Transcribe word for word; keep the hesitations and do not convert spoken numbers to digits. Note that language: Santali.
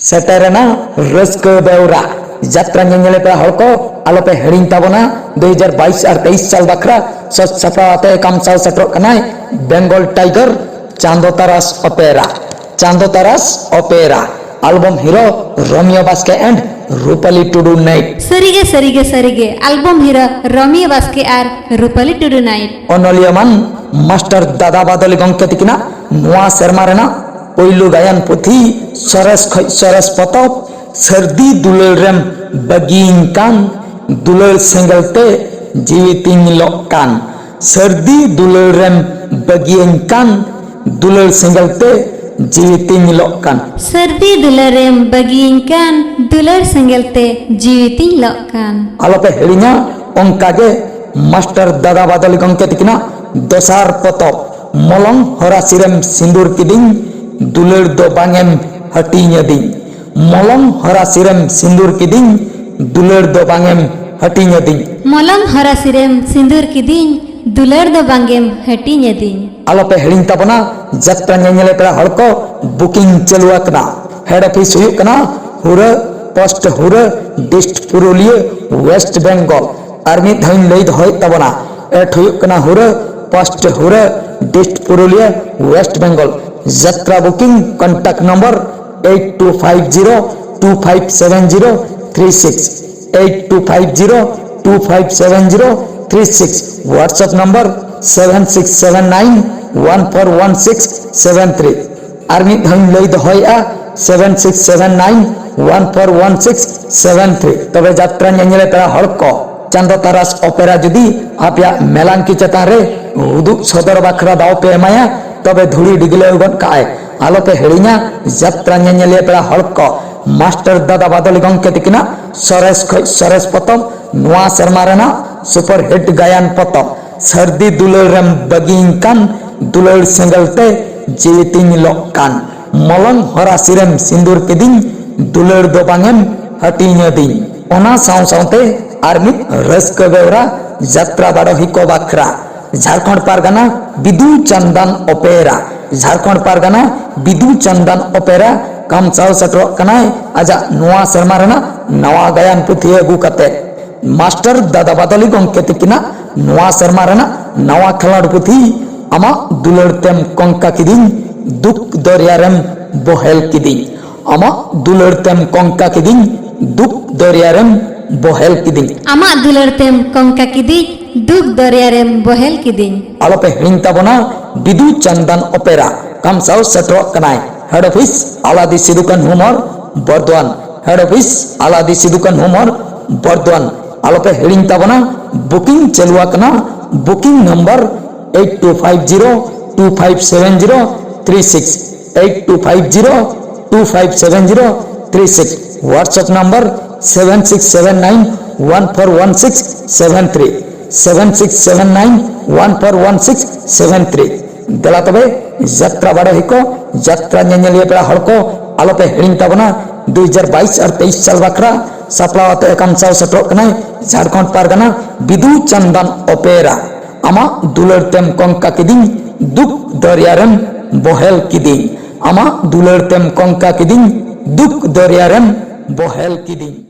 ᱥᱮᱴᱮᱨᱮᱱᱟ ᱨᱟᱹᱥᱠᱟᱹ ᱵᱮᱣᱨᱟ᱾ ᱡᱟᱛᱨᱟ ᱧᱮᱧᱮᱞ ᱯᱮᱲᱟ ᱦᱚᱲ ᱠᱚ, ᱟᱞᱚᱯᱮ ᱦᱤᱲᱤᱧ ᱛᱟᱵᱚᱱᱟ, ᱫᱩ ᱦᱟᱡᱟᱨ ᱵᱟᱭᱤᱥ ᱟᱨ ᱛᱮᱭᱤᱥ ᱥᱟᱞ ᱵᱟᱠᱷᱨᱟ ᱥᱟᱡᱽ ᱥᱟᱯᱲᱟᱣ ᱟᱛᱮ ᱠᱟᱢᱥᱟᱣ ᱥᱮᱴᱮᱨᱚᱜ ᱠᱟᱱᱟᱭ ᱵᱮᱝᱜᱚᱞ ᱴᱟᱭᱜᱟᱨ ᱪᱟᱸᱫᱚ Taras opera. Chando Taras opera, album hero Romeo Baske and Rupali Tudu night. ᱥᱟᱹᱨᱤᱜᱮ, ᱥᱟᱹᱨᱤᱜᱮ, ᱥᱟᱹᱨᱤᱜᱮ, album hero ᱨᱳᱢᱤᱭᱳ ᱵᱟᱥᱠᱮ ᱟᱨ ᱨᱩᱯᱟᱞᱤ ᱴᱩᱰᱩ ᱱᱟᱭᱤᱴ᱾ ᱚᱱᱚᱞᱤᱭᱟᱹ ᱢᱟᱱ ᱢᱟᱥᱴᱟᱨ ᱫᱟᱫᱟ ᱵᱟᱫᱚᱞᱤ ᱜᱚᱢᱠᱮ ᱛᱤᱠᱤᱱᱟᱜ ᱱᱚᱣᱟ ᱥᱮᱨᱢᱟ ᱨᱮᱱᱟᱜ ᱯᱳᱭᱞᱳ ᱜᱟᱭᱟᱱ ᱯᱩᱛᱷᱤ ᱥᱚᱨᱮᱥ ᱠᱷᱚᱡ ᱥᱚᱨᱮᱥ ᱯᱚᱛᱚᱵ, ᱥᱟᱹᱨᱫᱤ ᱫᱩᱞᱟᱹᱲ ᱨᱮᱢ ᱵᱟᱹᱜᱤᱭᱟᱹᱧ ᱠᱟᱱ, ᱫᱩᱞᱟᱹᱲ ᱥᱮᱸᱜᱮᱞ ᱛᱮ ᱡᱤᱣᱤ ᱛᱤᱧ ᱞᱚᱜ ᱠᱟᱱ᱾ ᱥᱟᱹᱨᱫᱤ ᱫᱩᱞᱟᱹᱲ ᱨᱮᱢ ᱵᱟᱹᱜᱤᱭᱟᱹᱧ ᱠᱟᱱ, ᱫᱩᱞᱟᱹᱲ ᱥᱮᱸᱜᱮᱞ ᱛᱮ ᱡᱤᱣᱤ ᱛᱤᱧ ᱞᱚᱜ ᱠᱟᱱ᱾ ᱥᱟᱹᱨᱫᱤ ᱫᱩᱞᱟᱹᱲ ᱨᱮᱢ ᱵᱟᱹᱜᱤᱭᱟᱹᱧ ᱠᱟᱱ, ᱫᱩᱞᱟᱹᱲ ᱥᱮᱸᱜᱮᱞ ᱛᱮ ᱡᱤᱣᱤ ᱛᱤᱧ ᱞᱚᱜ ᱠᱟᱱ᱾ ᱟᱞᱚᱯᱮ ᱦᱤᱲᱤᱧᱟ, ᱚᱱᱠᱟ ᱜᱮ ᱢᱟᱥᱴᱟᱨ ᱫᱟᱫᱟ ᱵᱟᱫᱚᱞᱤ ᱜᱚᱢᱠᱮ ᱛᱤᱠᱤᱱᱟᱜ ᱫᱚᱥᱟᱨ ᱯᱚᱛᱚᱵ, ᱢᱚᱞᱚᱝ ᱦᱚᱨᱟ ᱥᱤᱨᱮᱢ ᱥᱤᱸᱫᱩᱨ ᱠᱤᱫᱤᱧ, ᱫᱩᱞᱟᱹᱲ ᱫᱚ ᱵᱟᱝ ᱮᱢ ᱦᱟᱹᱴᱤᱧ ᱟᱹᱫᱤᱧ᱾ ᱢᱚᱞᱚᱝ ᱦᱚᱨᱟ ᱥᱤᱨᱮᱢ ᱥᱤᱸᱫᱩᱨ ᱠᱤᱫᱤᱧ, ᱫᱩᱞᱟᱹᱲ ᱫᱚ ᱵᱟᱝ ᱮᱢ ᱦᱟᱹᱴᱤᱧ ᱟᱹᱫᱤᱧ᱾ ᱢᱚᱞᱚᱝ ᱦᱚᱨᱟ ᱥᱤᱨᱮᱢ ᱥᱤᱸᱫᱩᱨ ᱠᱤᱫᱤᱧ, ᱫᱩᱞᱟᱹᱲ ᱫᱚ ᱵᱟᱝ ᱮᱢ ᱦᱟᱹᱴᱤᱧ ᱟᱹᱫᱤᱧ᱾ ᱟᱞᱚᱯᱮ ᱦᱤᱲᱤᱧ ᱛᱟᱵᱚᱱᱟ, ᱡᱟᱛᱨᱟ ᱧᱮᱧᱮᱞ ᱯᱮᱲᱟ ᱦᱚᱲ ᱠᱚ, booking ᱪᱟᱹᱞᱩ ᱟᱠᱟᱱᱟ᱾ Head office ᱦᱩᱭᱩᱜ ᱠᱟᱱᱟ ᱦᱩᱨᱟᱹ, post ᱦᱩᱨᱟᱹ, district Purulia, West Bengal᱾ ᱟᱨ ᱢᱤᱫ ᱫᱷᱟᱣᱤᱧ ᱞᱟᱹᱭ ᱫᱚᱦᱚᱭᱮᱫ ᱛᱟᱵᱚᱱᱟ, at ᱦᱩᱭᱩᱜ ᱠᱟᱱᱟ ᱦᱩᱨᱟᱹ, post ᱦᱩᱨᱟᱹ, district Purulia, West Bengal᱾ ᱡᱟᱛᱨᱟ booking contact number eight two five zero two five seven zero three six, eight two five zero two five seven zero three six, WhatsApp number seven six seven nine one four one six seven three᱾ ᱟᱨ ᱢᱤᱫ ᱫᱷᱟᱣᱤᱧ ᱞᱟᱹᱭ ᱫᱚᱦᱚᱭᱮᱫᱼᱟ, seven six seven nine one four one six seven three᱾ ᱛᱚᱵᱮ ᱡᱟᱛᱨᱟ ᱧᱮᱧᱮᱞ ᱯᱮᱲᱟ ᱦᱚᱲ ᱠᱚ, ᱪᱟᱸᱫᱚ ᱛᱟᱨᱟᱥ ᱚᱯᱮᱨᱟ ᱡᱩᱫᱤ ᱟᱯᱮᱭᱟᱜ ᱢᱮᱞᱟᱝᱠᱤ ᱪᱮᱛᱟᱱ ᱨᱮ ᱩᱫᱩᱜ ᱥᱚᱫᱚᱨ ᱵᱟᱠᱷᱨᱟ ᱫᱟᱣ ᱯᱮ ᱮᱢᱟᱭᱟ, ᱛᱚᱵᱮ ᱫᱷᱩᱲᱤ ᱰᱤᱜᱽᱞᱟᱹᱣ ᱜᱚᱫ ᱠᱟᱜᱼᱟᱭ᱾ ᱟᱞᱚᱯᱮ ᱦᱤᱲᱤᱧᱟ, ᱡᱟᱛᱨᱟ ᱧᱮᱧᱮᱞᱤᱭᱟᱹ ᱯᱮᱲᱟ ᱦᱚᱲ ᱠᱚ, ᱢᱟᱥᱴᱟᱨ ᱫᱟᱫᱟ ᱵᱟᱫᱚᱞᱤ ᱜᱚᱢᱠᱮ ᱛᱤᱠᱤᱱᱟᱜ ᱥᱚᱨᱮᱥ ᱠᱷᱚᱡ ᱥᱚᱨᱮᱥ ᱯᱚᱛᱚᱵ, ᱱᱚᱣᱟ ᱥᱮᱨᱢᱟ ᱨᱮᱱᱟᱜ superhit ᱜᱟᱭᱟᱱ ᱯᱚᱛᱚᱵ, ᱥᱟᱹᱨᱫᱤ ᱫᱩᱞᱟᱹᱲ ᱨᱮᱢ ᱵᱟᱹᱜᱤᱭᱟᱹᱧ ᱠᱟᱱ, ᱫᱩᱞᱟᱹᱲ ᱥᱮᱸᱜᱮᱞ ᱛᱮ ᱡᱤᱣᱤ ᱛᱤᱧ ᱞᱚᱜ ᱠᱟᱱ, ᱢᱚᱞᱚᱝ ᱦᱚᱨᱟ ᱥᱤᱨᱮᱢ ᱥᱤᱸᱫᱩᱨ ᱠᱤᱫᱤᱧ, ᱫᱩᱞᱟᱹᱲ ᱫᱚ ᱵᱟᱝ ᱮᱢ ᱦᱟᱹᱴᱤᱧ ᱟᱹᱫᱤᱧ᱾ ᱚᱱᱟ ᱥᱟᱶ ᱥᱟᱶᱛᱮ ᱟᱨ ᱢᱤᱫ ᱨᱟᱹᱥᱠᱟᱹ ᱵᱮᱣᱨᱟ, ᱡᱟᱛᱨᱟ ᱵᱟᱰᱚᱦᱤ ᱠᱚ ᱵᱟᱠᱷᱨᱟ, ᱡᱷᱟᱲᱠᱷᱚᱸᱰ ᱯᱟᱨᱜᱟᱱᱟ ᱵᱤᱫᱩ ᱪᱟᱸᱫᱟᱱ ᱚᱯᱮᱨᱟ, ᱡᱷᱟᱲᱠᱷᱚᱸᱰ ᱯᱟᱨᱜᱟᱱᱟ ᱵᱤᱫᱩ ᱪᱟᱸᱫᱟᱱ ᱚᱯᱮᱨᱟ, ᱠᱟᱢᱪᱟᱣ ᱥᱮᱴᱮᱨᱚᱜ ᱠᱟᱱᱟᱭ ᱟᱡᱟᱜ ᱱᱚᱣᱟ ᱥᱮᱨᱢᱟ ᱨᱮᱱᱟᱜ ᱱᱟᱣᱟ ᱜᱟᱭᱟᱱ ᱯᱩᱛᱷᱤ ᱟᱹᱜᱩ ᱠᱟᱛᱮ᱾ ᱢᱟᱥᱴᱟᱨ ᱫᱟᱫᱟ ᱵᱟᱫᱚᱞᱤ ᱜᱚᱢᱠᱮ ᱛᱤᱠᱤᱱᱟᱜ ᱱᱚᱣᱟ ᱥᱮᱨᱢᱟ ᱨᱮᱱᱟᱜ ᱱᱟᱣᱟ ᱠᱷᱮᱞᱳᱰ ᱯᱩᱛᱷᱤ ᱟᱢᱟᱜ ᱫᱩᱞᱟᱹᱲ ᱛᱮᱢ ᱠᱚᱝᱠᱟ ᱠᱤᱫᱤᱧ, ᱫᱩᱠ ᱫᱚᱨᱭᱟ ᱨᱮᱢ ᱵᱚᱦᱮᱞ ᱠᱤᱫᱤᱧ᱾ ᱟᱢᱟᱜ ᱫᱩᱞᱟᱹᱲ ᱛᱮᱢ ᱠᱚᱝᱠᱟ ᱠᱤᱫᱤᱧ, ᱫᱩᱠ ᱫᱚᱨᱭᱟ ᱨᱮᱢ ᱵᱚᱦᱮᱞ ᱠᱤᱫᱤᱧ᱾ ᱟᱢᱟᱜ ᱫᱩᱞᱟᱹᱲ ᱛᱮᱢ ᱠᱚᱝᱠᱟ ᱠᱤᱫᱤᱧ, ᱫᱩᱠ ᱫᱚᱨᱭᱟ ᱨᱮᱢ ᱵᱚᱦᱮᱞ ᱠᱤᱫᱤᱧ᱾ ᱟᱞᱚᱯᱮ ᱦᱤᱲᱤᱧ ᱛᱟᱵᱚᱱᱟ, ᱵᱤᱫᱩ ᱪᱟᱸᱫᱟᱱ ᱚᱯᱮᱨᱟ ᱠᱟᱢᱥᱟᱣ ᱥᱮᱴᱮᱨᱚᱜ ᱠᱟᱱᱟᱭ᱾ ᱦᱮᱰ ᱚᱯᱷᱤᱥ ᱟᱞᱟᱫᱤ ᱥᱤᱫᱩ ᱠᱟᱹᱱᱦᱩ ᱢᱳᱲ, ᱵᱚᱨᱫᱷᱚᱣᱟᱱ᱾ ᱦᱮᱰ ᱚᱯᱷᱤᱥ ᱟᱞᱟᱫᱤ ᱥᱤᱫᱩ ᱠᱟᱹᱱᱦᱩ ᱢᱳᱲ, ᱵᱚᱨᱫᱷᱚᱣᱟᱱ᱾ ᱟᱞᱚᱯᱮ ᱦᱤᱲᱤᱧ ᱛᱟᱵᱚᱱᱟ, ᱵᱩᱠᱤᱝ ᱪᱟᱹᱞᱩ ᱟᱠᱟᱱᱟ᱾ Booking number eight two five zero two five seven zero three six, eight two five zero two five seven zero three six. WhatsApp number seven six seven nine one four one six seven three, seven six seven nine one four one six seven three. ᱫᱮᱞᱟ ᱛᱚᱵᱮ ᱡᱟᱛᱨᱟ ᱵᱟᱰᱚᱦᱤ ᱠᱚ, ᱡᱟᱛᱨᱟ ᱧᱮᱧᱮᱞᱤᱭᱟᱹ ᱯᱮᱲᱟ ᱦᱚᱲ ᱠᱚ, ᱟᱞᱚᱯᱮ ᱦᱤᱲᱤᱧ ᱛᱟᱵᱚᱱᱟ᱾ ᱫᱩ ᱦᱟᱡᱟᱨ ᱵᱟᱭᱤᱥ ᱟᱨ ᱛᱮᱭᱤᱥ ᱥᱟᱞ ᱵᱟᱠᱷᱨᱟ ᱥᱟᱯᱲᱟᱣ ᱟᱛᱮ ᱮᱠᱟᱢ ᱥᱟᱶ ᱥᱮᱴᱮᱨᱚᱜ ᱠᱟᱱᱟᱭ ᱡᱷᱟᱲᱠᱷᱚᱸᱰ ᱯᱟᱨᱜᱟᱱᱟ ᱵᱤᱫᱩ ᱪᱟᱸᱫᱟᱱ ᱚᱯᱮᱨᱟ᱾ ᱟᱢᱟᱜ ᱫᱩᱞᱟᱹᱲ ᱛᱮᱢ ᱠᱚᱝᱠᱟ ᱠᱤᱫᱤᱧ, ᱫᱩᱠ ᱫᱚᱨᱭᱟ ᱨᱮᱢ ᱵᱚᱦᱮᱞ ᱠᱤᱫᱤᱧ᱾ ᱟᱢᱟᱜ ᱫᱩᱞᱟᱹᱲ ᱛᱮᱢ ᱠᱚᱝᱠᱟ ᱠᱤᱫᱤᱧ, ᱫᱩᱠ ᱫᱚᱨᱭᱟ ᱨᱮᱢ ᱵᱚᱦᱮᱞ ᱠᱤᱫᱤᱧ᱾